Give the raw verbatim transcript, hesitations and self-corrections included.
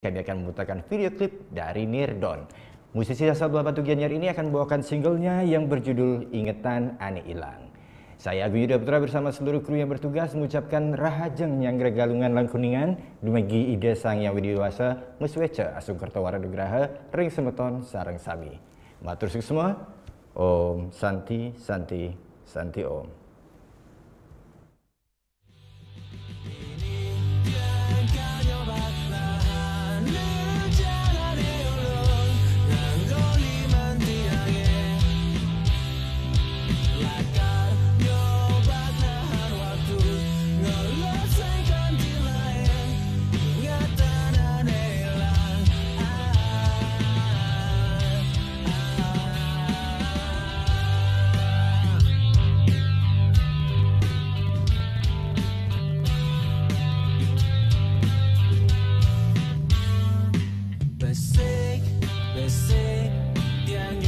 kami akan memutarkan video klip dari Nirdon. Musisi asal Blahbatuh Gianyar ini akan membawakan singlenya yang berjudul Ingetan Ane Ilang. Saya Agung Yuda Putra bersama seluruh kru yang bertugas mengucapkan rahajeng nyanggra Galungan lan Kuningan, dumugi Ida Sang Hyang Widhi Wasa, misuéca asung kerta wara nugraha ring semeton sareng sami. Matur suksma. Om Santi, Santi, Santi Om. Besik, besik, tiang